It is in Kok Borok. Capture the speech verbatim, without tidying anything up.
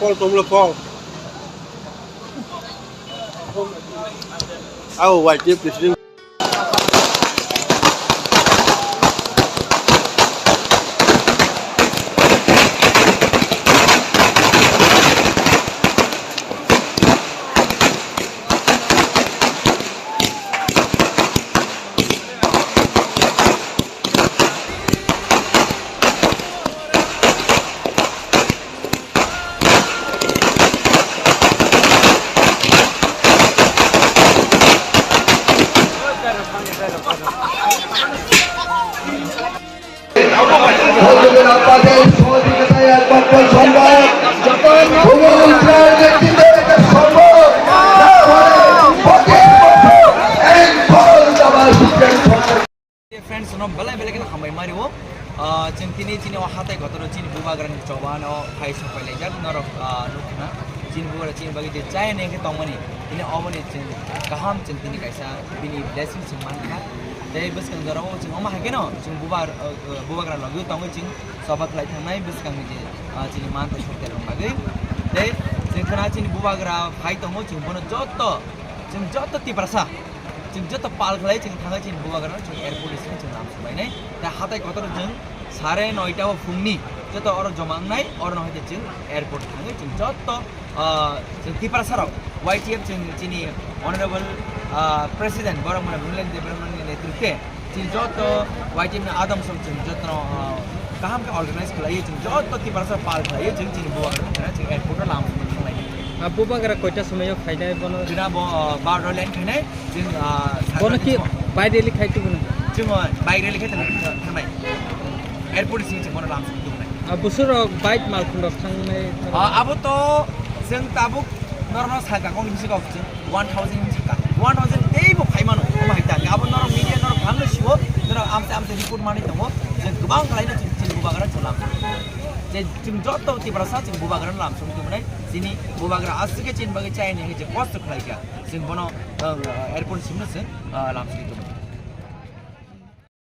Call, call, call. Oh, wait, keep this thing. ভদ্রবেলা পাদের সহযোগিতায় একমাত্র সম্ভব। যখন ভূমিপুত্রের নেতৃত্বে এটা সম্ভব। না হয় পঁচিশ বছর এক বল দাবা supreme court. Friends, no belai belai kheno hambai mari o. Ah, chwng tini chini o hatai kotor o chini bubagrani choba no phai sok pai laijak norok, ah, nukna. Chini bubagra chini bagwi je chaya nengkhe tongmani. Tini oboni chwng kaham chwng tini kaisa bini blessing chwng mankha. Tei bwskang jorao chwng omo hai kheno chwng bubar-, ah, ah, bubagra logio tongwi chwng choba khlai thangnai bwskangni je, ah, chini manthai software rok bagwi. Tei chwng khna chini bubagra phai tongo chwng bono joto, chwng joto Tiprasa. Chwng joto pal khlai chwng thangwi chini bubagrano chwng airport ni simi chwng lam swbainai. Tei hatai kotor chwng sare noita o phungni joto oro joma wngnai, oro no hai chwng airport thangwi chwng joto, ah, chwng Tiprasa rok Y T F chwng chini honorable, ah, president borok mane Mrilen Debbarmani ni netrite chwng joto Y T F ni adam song chwng joto no, ah, kaham khe organize khlaiwi chwng joto Tiprasa pal khlaiwi chwng chini bubagrano chwng airport o lam swbai thanglai. Ah, bubagra koita somoi o phainai bono? Dina bo, ah, barota line khainai. Chwng, ah, bono ki bike rally khai tubuno? Chwng, ah, bike rally khai thangnai. Airport sing chwng bono lam sung tubuno. Ah, busur rok bike malkhung rok thangnai? Ah, abo to chwng tabuk norokno saka kong bisi kok chwng one thousand saka. One thousand tei bo khai mano. Omo hai ta. Abo norok media norok kaham no sibo. Norok amsa amsa report mani tongo. Chwng kwbang khlai no chwng, chwng bubagra chwng lam. Je chwng joto Tiprasa chwng bubagra lam sung tubunai. Chini bubagra aswk khe chini bagwi chayani hai je kosto khlai kha. Chwng bono, ah, airport simi no chwng, ah, lam sung tubu.